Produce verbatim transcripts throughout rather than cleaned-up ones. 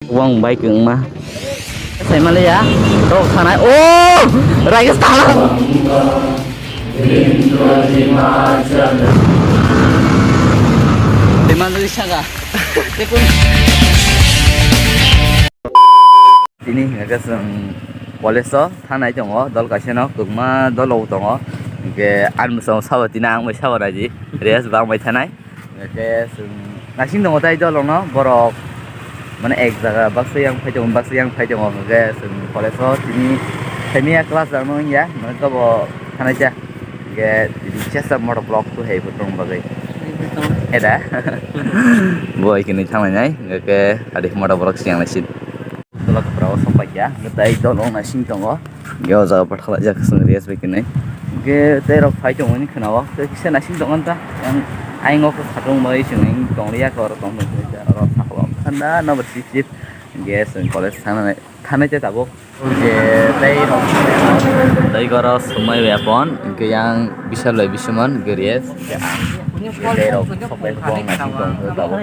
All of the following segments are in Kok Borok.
Wang bai kwngma. Sai maliya, dok thanai. Oh! Raikes thanai. Tini hingke chwng college o thanai tongo, dol kaisa no kwbangma dol rok tongo. Hingke ani bwskango sabo tini ang bai sabo naidi, rest bang bai thanai. Hingke chwng naising tongo tai dol rok no, borok mane ek jaga baksa yang phai tongo, baksa yang phai tongo. Hingke chwng college o tini saimanya class rok no wngya, mane tobo thanai cha. Hingke tini chesta motor block tu hai bo tong bagwi. Eda. Bo hai kini thangnai, hingke adi motor block siang naisin. Tola kwpra o sok paikya, hwnkhe tei dol wng naising tongo. Hwnkhe o jaga pathalaijak chwng rest bai kwnwi. Hwnkhe tei rok phai tongmani khwnao, tei kisa naising tongmani ta. Yang ayang o khe khatung bai chwng tong liya khe oro tong tong khe oro sakao khanda no bo sip sip. Hwnkhe chwng college thangnai, thangnai tei tabuk. Je tei rok, tei goro swmai bai apon, hwnkhe yang Bishal bai Bisumon, hwnkhe rest. Tei rok sokbai khe bo naising tong khe tabuk.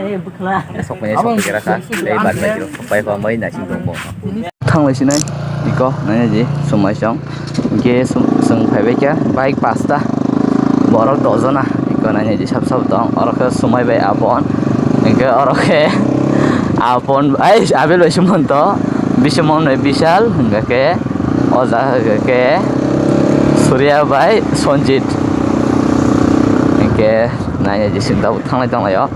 Sokbai sokbai khe rakha, tei bad bai rok sokbai khe bo naising tong bo. Thanglai sinai, iko, nanya ji, sumai song. Hwnkhe sum-, sung phaibai khe bike pasta. Borok dojona, iko nanya ji sab sab tong. Oro khe sumai bai apon. Hwnkhe oro khe apon, ai, Abel bai Sumonto, Bisumon bai Bishal, hwnkhe khe o jaga khe Surya bai Sonjit. Hwnkhe nanya ji sing tabuk thanglai tonglaio.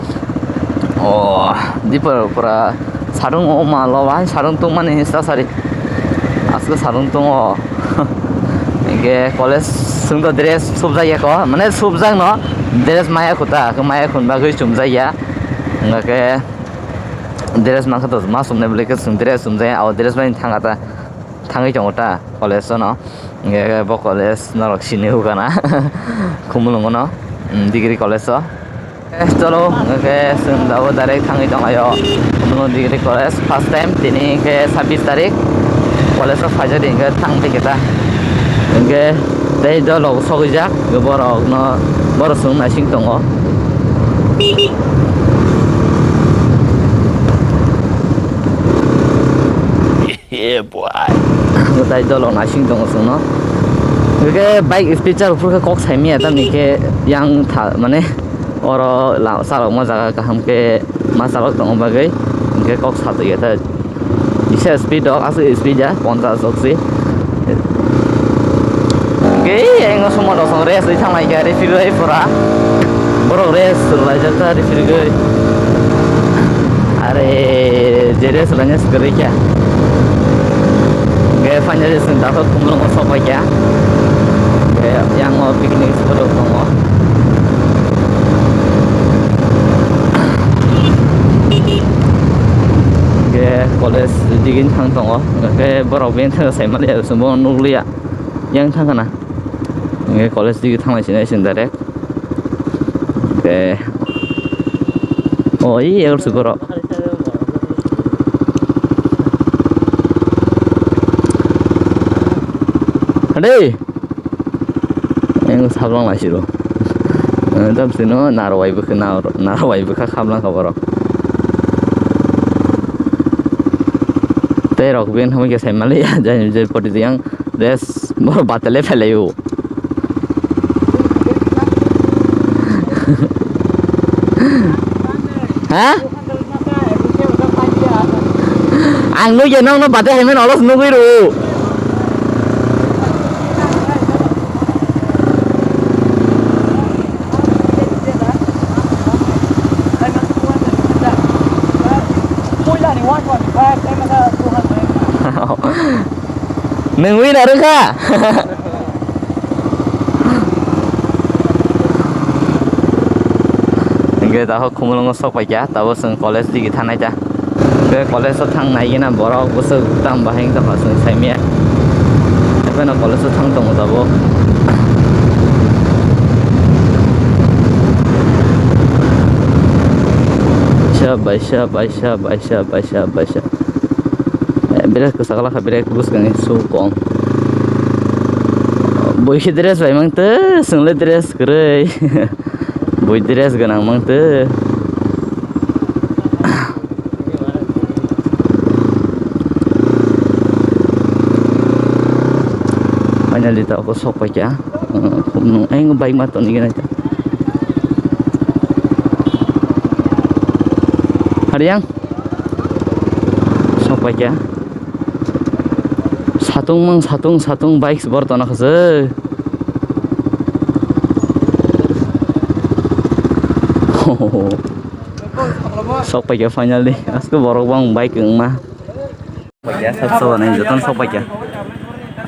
O, dipor pura sarung o ma lo, bahai sarung tongmani hinsa sari. Aswk sarung tongo. Hwnkhe college chwngto dress subjak ya ko, mane subjak no dress maya khuta, maya khun bagwi chumjak ya. Hwnkhe dress mankha to ma sumnai bwlai khe chwng dress chumjak ya, o dress bai thanga ta. Thangwi tongo ta college o no. Hwnkhe bo college norok sini hukana. Khumulwngo no, mm, degree college o. Eh, cholo, hwnkhe chwng dabo direct thangwi tonglaio. Khumulwng degree college first time, tini hwnkhe sabbish tarik college o phaijak di hwnkhe thang tei khe ta. Hwnkhe tei dolo sogwijak borok no, borok chwng naising tongo. Yeah, boy. Tai dolo naising tongo chwngno. Hwnkhe bike speed char phuru khe kok saimaya tamni khe yang tha, mane oro la-, chalokma jaga kaham khe ma chalok tongma bagwi hwnkhe kok satokya ta. Kisa speed rok aswk speed ya ponchas rok se. Hwnkhe yang somo rok rest wi thanglaikha referee bai pura. Borok rest laijak ta referee gwi. Are je rest laina se kwrwi kha. Hwnkhe finally chwng dakhor Khumulwngo sok paikha. Hwnkhe yang o picnic spot rok tongo. Hwnkhe college digini thang tongo. Hwnkhe borok bini thang saimaliya, chwngbo nukliya. Yang thang kana? Hwnkhe college digi thanglai sinai chwng direct. Hwnkhe o, i yago se borok. Hade! Yang sablang lai siro. Eh, tam sino narwai bwkha, nar-, narwai bwkha khamlang kha borok. Tei rok ben hamya sai mali, jai, jai poti yang. Des, borok batale phelaio. Ha? Ang nugya nokno bate haiman olos nugwi rw. Nwng wi na rwkha. Hingke daho Khumulwngo sok paikha, tabuk chwng college digi thangnai ta. Hingke college o thang nai gina borok bwswk tam bahai wng tongkha chwng saimanya. Hapheno college o thang tongo tabuk. Baisa, baisa, baisa, baisa, baisa, baisa. Eh, birat kwchak lakha, birat bwskangni su kong. Bui khe dress bai mang twi, chwng le dress kwrwi. Bui dress gwnang mang twi. Finally ta obo sok paikha. Khum nung ayang bike ma toni gana ta. Hariang sok paikha. Satung mang satung satung bike bor tona khase. Sok paikha finally. Asko borok bang bike wngma. Paikha, sab sabo nai jotono sok paikha.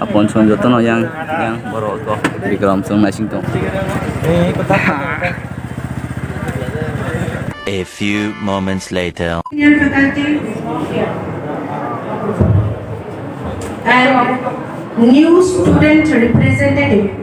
Apon song jotono yang, yang borok ko Bikram song naising tong. A few moments later. Senior faculty and new student representative.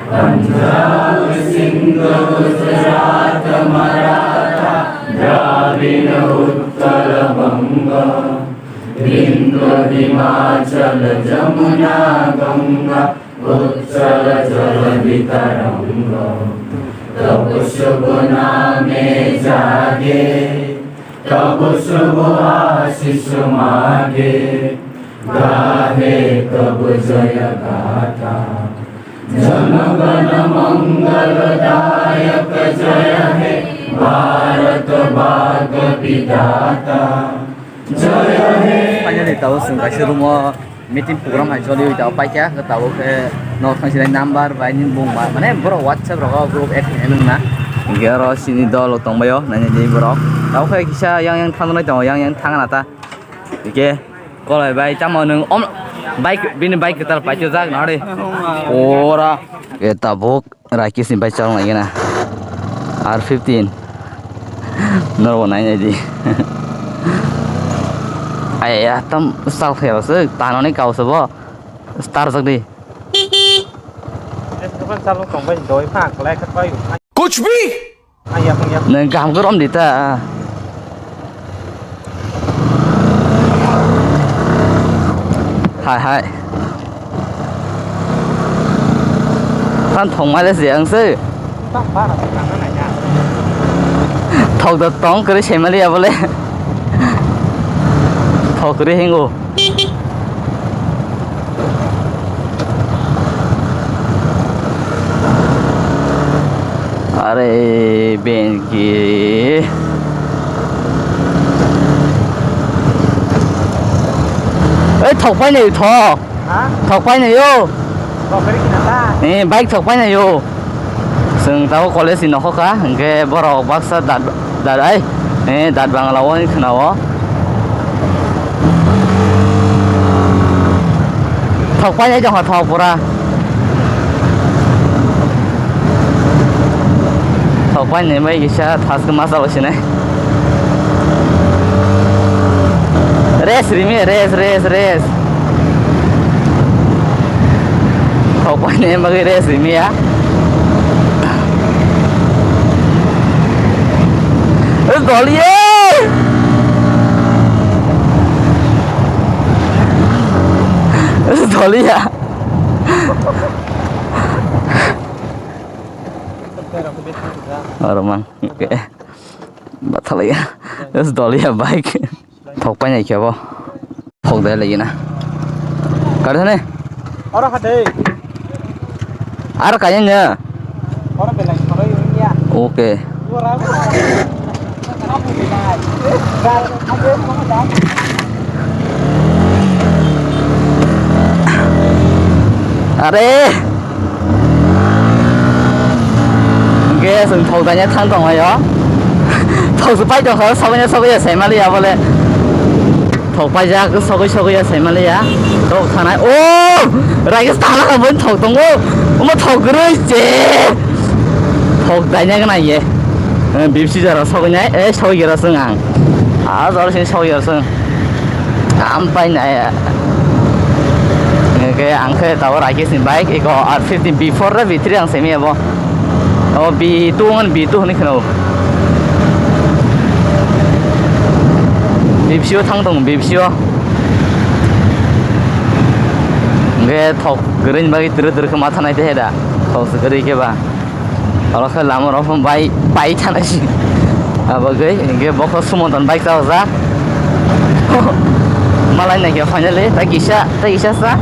Punjab, Sindh, Gujarat, Maratha, Dravida, Uttar, Banga, Indo, Himachal, Jamuna, Ganga, Uttal, Jal, Vitaranga. Tab shubh naam jaage, tab shubh aashish maange, gaaye tab jaya gaatha. Jana gana mangal dayak jaya he Bharat bhag vidhata jaya he. Finally, tabuk chwng kaisa room o meeting program hai choli tabuk paikha, tabuk khe nok thang sinai number bai nini bung ma-, mane borok WhatsApp rogo group add khainai nung na. Hinkhe oro chini dol rok tongbaio, nainai di borok. Tabuk khe kisa yang yang thang nai tongo, yang yang thang na ta. Hinkhe Kolai bai, tamo nwng om bike, bini bike kwtal paitijak nari. Ora. E tabuk Rakis ni bike chalok nai gana. R fifteen. Norok nai nai di. Ai ya, tam sal khe bas, tanoni kau sabo. Star jak di. Kuch bhi. Nwng kaham khe rom di ta. Hai, hai. Than thong mai le se ang se. Thok da tong kre se mali abole. Thok kre hingo. Are benki. Ei thok painai thok. Ha? Thok painai yo. Thok kari kina ta? Eh, bike thok painai yo. Chwng tabuk college ni nokho kha, hinkhe borok baksa dat, dat ai, eh, dat bangla o hinwi khna o. Thok painai jongkha thok pura. Thok painai bai kisa thaskhe ma chalo sinai. Rest rimi, rest, rest, rest. Thok painai bagwi rest rimi ya. Doliya. Doliya. Oro mang. Oke. Bathalaya. Doliya bike. Thok painai khe bo. Thok dai lagi na. Kar thani? Oro kha dei. Ar kaya nya. Oro belai khoroi ya. Oke. Ora. Are. Hingke chwng thok daina thang tonglaio. Thok se pai tongkha, sokya sokya sai maliya bole. Thok paijak, sogwi sogwi ya sai maliya. Thok thanai. O! Raikhe thala kha boni thok tongo. Omo thok kwrwi che. Thok daina gana ye. Eh, bipsi jora sogwi nai. Eh, sogwi gera chwng ang. Ah, jora sini sogwi gera chwng. Am pai nai. Hingke ang khe tabuk Rakesh ni bike eko R fifteen B four re B three ang semi abo. O B two hwn, B two hwnwi kheno. Bipsio thang tong, bipsio. Hingke thok kwrwini bagwi twrwk twrwk khe ma thanai te da. Thok se kwrwi khe ba. Oro khe lama rok phano bai, bai thanai si. Abo gwi hingke bokho Sumonton bike chawjak. Malai naikhe finally, tai kisa, tai kisa sa.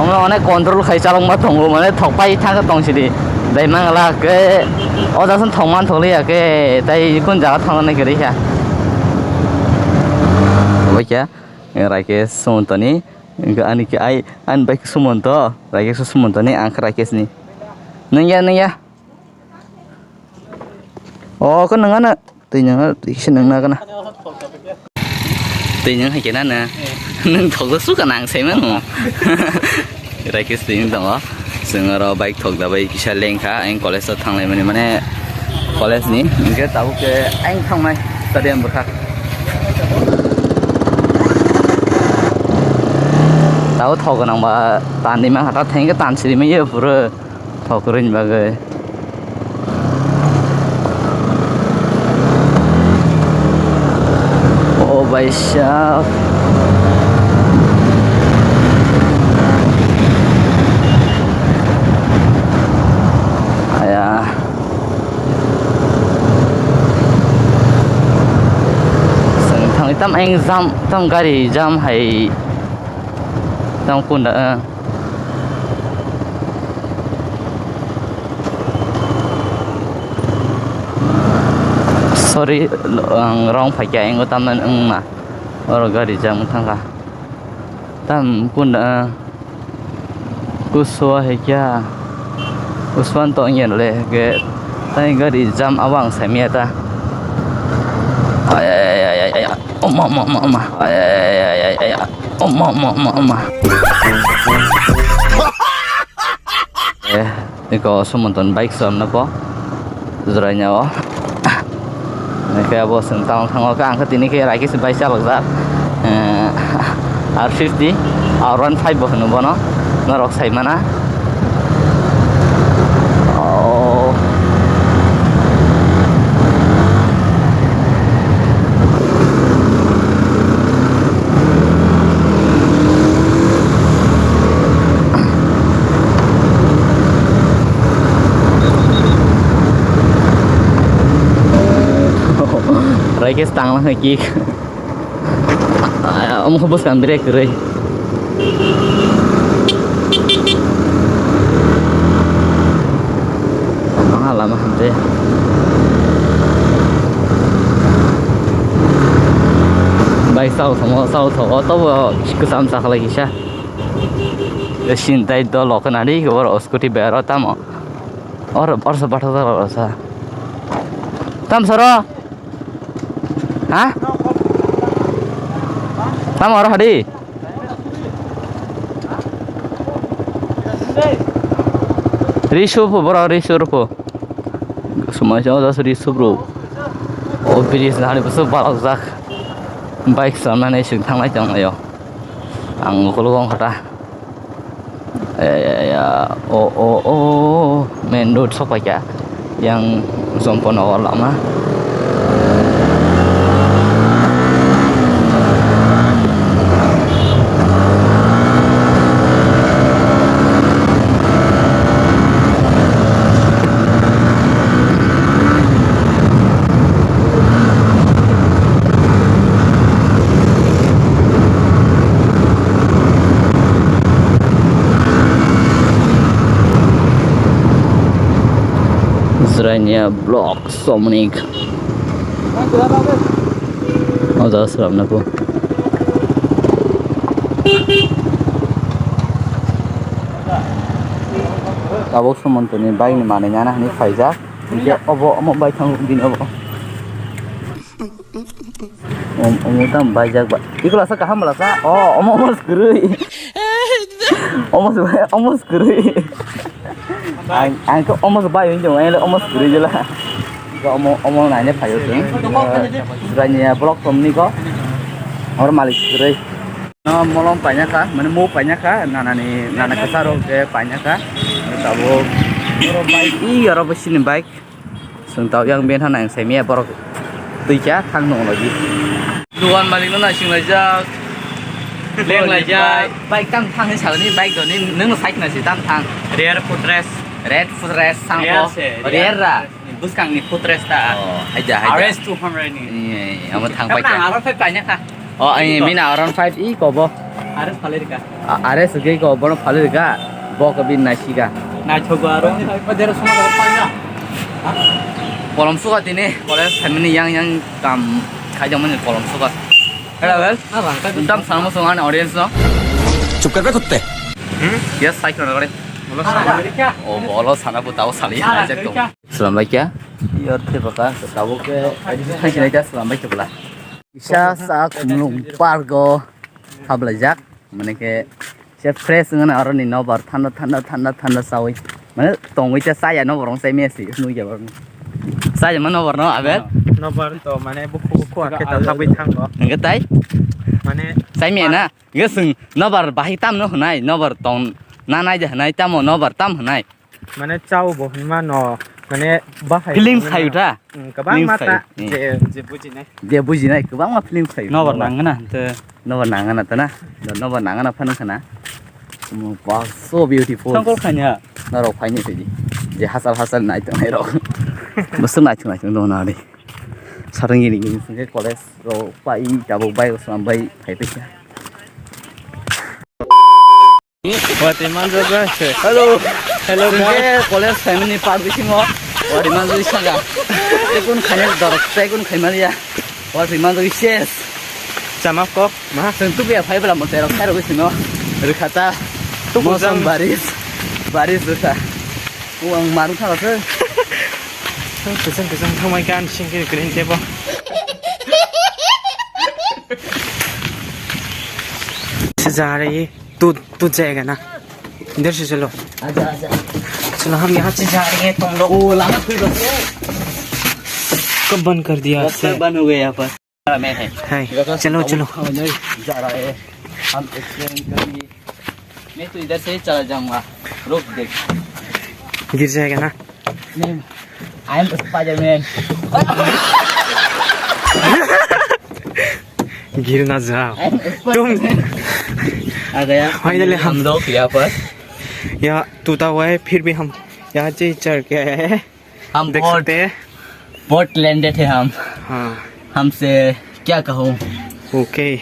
Omo onek control khai chalokma tongo, mane thok pai thang tong sidi. Dai mangala ke, o jason thok man thok liya ke, tai kun jaga thang nai kwrwi kha. Obo khe, Rakesh Sumontoni, ani ke ai, ani bai Sumonto, Rakesh Sumontoni, ang khe Rakesh ni. Nung ya, nung ya. O, ko nung ana, twi nung, twi se nung na kana. Twi nung hai kena na. Nung thok su kana ang sai manu. Rakesh twi nung tongo. Chwng oro bike thok da bai kisa lengkha, ang college o thanglai mani, mane college ni. Hingke tabuk ke ang thangnai stadium bwkha. Tabuk thok gwnang ba tan di ma kha ta thengke tan siri ma ye pura. Thok kwrwini bagwi. O bai sap. Aya. Chwng thangwi tam ang jam, tam gari jam hai. Tamo kunda, eh. Sorry, ang wrong phaikha, ang tamna wngma. Oro gari jam thangkha. Tam kunda, eh. Kuswa hai kya? Kuswan to ngen le ke. Tai gari jam abo ang saimya ta. Ay, ay, ay, ay, ay, ay. Oma, oma, oma, oma. Ay, ay, ay, ay, ay, ay, ay. Oma, oma, oma, oma. Eh, iko Sumonton bike som na po. Jranya o. Nike abo seng tang thango ka ang tini ke raiki se bike chalok jak. Eh, R fifty, R one five bo hino bono. Norok sai mana. Oh. Raikes tanglang hai kik. Omo khe bwskang brake kwrwi. Aha lama hamte. Bike sao thongo, sao thongo, tobo kwcham sa khlai kisa. Sintai dolo khna ri oro scooty bero tamo. Or, or sa bathajak oro sa. Tam soro. Ha? Tamo oro hadi. Risu pho boro risu rupho. Sumai jao das risu bro. O bridge nani busu balok jak. Bike samnani sing thanglai tonglaio. Ang ukulok wng kha ta. Aya, aya, aya. O, o, o, main road sok paikha. Yang Somponagar lama. Jranya block somni. O jaga swnamna kho. Tabuk Sumontoni bike ni manwi nana hinwi phaijak. Hinkhe obo omo bai thango bini obo. Om-, omo tamo baijak ba. Iko lasa kaham lasa. Oh, omo, omo se kwrwi. Omo se, omo se kwrwi. Ang, ang khe omo se bai hwnwi tongo, ang le omo se kwrwi jela. Iko omo, omo naina phaio chwng. Jranya block somni ko. Oro malik se kwrwi. No molom paina kha, mane mo paina kha, nanani, nana kwcharo khe paina kha. Tabuk oro bike, i oro bo sini bike. Chwng tabuk yang ben hana ang saimaya borok twi kha thang nung logi. Dugan malik no naising laijak. Leng laijak. Bike, bike tam thang ni sagani bike doni nung no side na si tam thang. Rear footrest. Red footrest sang Rear ko. Se, Rear rear ra. Buskang ni footrest ta. Oh, haja, haja. R S two hundred ni. Iya, iya, amo thang Tapi bike. Nang R S five kanya kha. Oh, ai, mina R S five i ko bo. R S phalirika. A-, R S gei ko bono phalirika. Bo ko bin naisika. Naisok aro. Kolom suka tini, college family yang, yang kam khaijak mani kolom suka. Hello, well. Tam sama song an audience no. चुप कर बे कुत्ते। Yes, cycle na kare. Oh, bolo sana puta o sali. Salam baikya. Yor te baka, tabuk ke, thank you, salam baikya bala. Isa sa khumlung park o hablaijak, mane ke se fresh wngna aro ni nobar thanda, thanda, thanda, thanda sawi. Mane tongwi cha saya nobar rong sai mesi, nui ya bar. Saya ma nobar no, abe? Nobar to mane bukhu bukhu akhe ta habwi thango. Nge tai? Mane sai me na? Nge sung nobar bahai tam no hwnai, nobar tong na nai de hwnai, tamo nobar tam hwnai. Mane chao bo hwnma no, mane bahai Feelings hwnma khayu no. Ta? Mm, kwbang Feelings ma ta, khayu. Mm. Je, je bujinai. Je bujinai, kwbangma feelings khayu. Nobar nangana, te. Nobar nangana, ta na? Do nobar nangana phano khana. Mm, wow, so beautiful. Sangkol khanya. Norok phaini tidi. Je hasal hasal nai tongnai rok. Bwswk naithok naithok dong na de. Sarang gini gini sungke college rok pai tabuk bai slam bai phai phaikha. Watwi manjak bai se. Hello. Hello, guys. Chwng khe college family park bisingo watwi manjak saka. Tei kun khaina dorok tei kun khaimaliya. Watwi manjak ses. Chama kok ma? Chwng tukuya phai bwla mwtai rok khairogwi sino. Rwkha ta. Tuku Mosam jang. Baris. Baris rwkha. O ang marwng thangkha se. Kwchang kwchang thangmai khe ani singkhe green tebo. Se ja rahi. तू, तू जाएगा ना? इधर से चलो। आजा, आजा। चलो, हम यहाँ से जा रहे हैं, तुम लोग। ओ, लामा खुल गया। कब बंद कर दिया बस आपसे? बंद हो गया यहाँ पर। मैं है। हाय, देखो, चलो, हम चलो। हम नहीं जा रहा है। हम एक्सप्लेन करेंगे। मैं तो इधर से ही चला जाऊंगा। रुक देख। गिर जाएगा ना? नहीं, I am Spider-Man। गिर ना जाओ। I am Spider-Man। तुम आ गया। Finally हम हम लोग यहाँ पर। यहाँ टूटा हुआ है, फिर भी हम यहाँ से चढ़ के आए हैं। हम देख बहुत, सकते हैं। बहुत talented है हम। हाँ। हमसे क्या कहूँ। OK।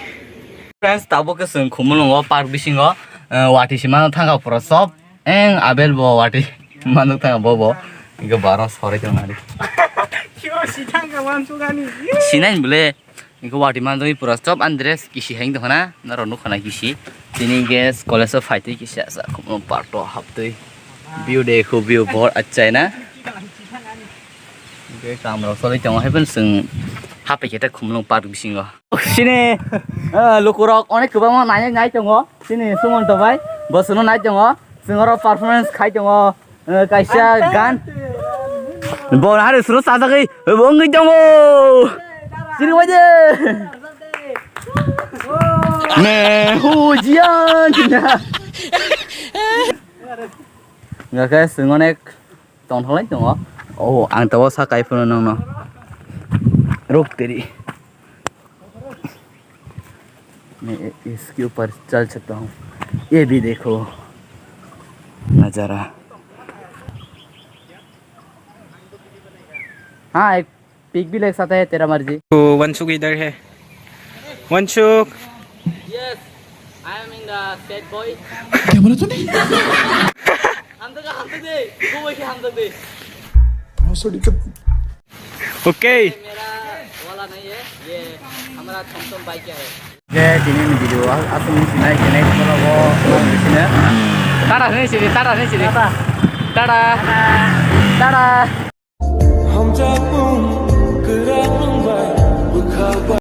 Friends, tabuk ke chwng Khumulwngo park bisingo, eh, watwi se mano thangkha pura sob. Eng Abel bo watwi manuk thangkha bo bo. Ego baro sorai tong nari. Sinai bole. Ego watwi manjagwi pura sob andres kisi heng tongkhana. Naro nukha na kisi. Tini gas college o phaitwi kisi asa Khumulwng park o haptwi. View dekho, view bahut achha hai na. Hwnkhe kamrok choli tongo, haiphano chwng haphaikhe ta Khumulwng park bisingo. Chini, eh, lukurok onek kwbangma nai nai tongo. Chini Sumonto bai, bo chwngno nai tongo. Chwng oro performance khai tongo, eh, kaisa gan. Bo hari suru sajagwi, bo wngwi tongo. Chini waide. Me hu jian. Hwnkhe chwng onek Tongthoklai tongo. Oh, ang tabuk sakai phano nongno. Ruk teri. मैं इसके ऊपर चल सकता हूँ। ये भी देखो नज़ारा। हाँ, एक पिक भी ले सकता है, तेरा मर्जी। तो वंशुक इधर है। वंशुक। Yes, I am in the sad boy। क्या बोला तूने? हम तो, हम तो दे, वो वही हम तो दे। बहुत सॉरी। OK। ये मेरा वाला नहीं है, ये हमारा TomTom बाइक का है। Oke, tini ni video aswk ni sinai, sinai, tata hinwi sidi, tata hinwi sidi. Tata. Tata. Tata.